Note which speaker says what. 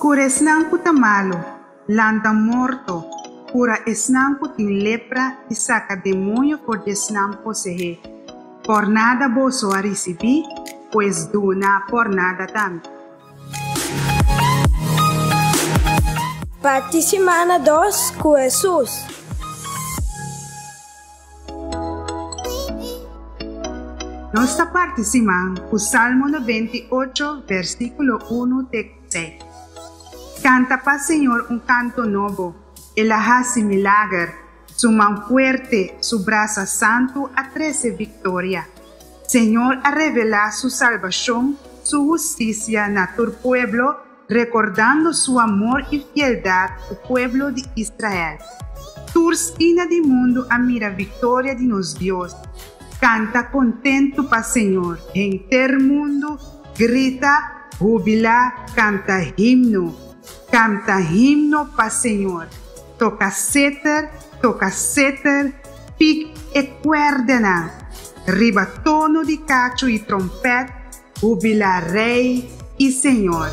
Speaker 1: Kura esnan ku ta malu, lanta morto, kura esnan ku tin lepra i saka demoño for di esnan poseé. Pòrnada boso a risibí, pues duna pòrnada tambe.
Speaker 2: Parti simana dos ku Hesus.
Speaker 1: Nos ta parti siman ku Salmo 98, versíkulo 1 te 6. Kanta pa Señor un kanto nobo, El a hasi milager, Su man fuerte, Su brasa santu a trese viktoria. Señor a revelá Su salbashon, Su hustisia na tur pueblo, rekordando Su amor i fieldat ku pueblo di Israel. Tur skina di mundu a mira viktoria di nos Dios. Kanta kontentu pa Señor, henter mundu, grita, hubilá, kanta himno. Kanta himno pa Señor. Toka seter, toka seter, pik e kuèrdenan. Riba tono di kachu i trompèt, hubilá Rei i Señor.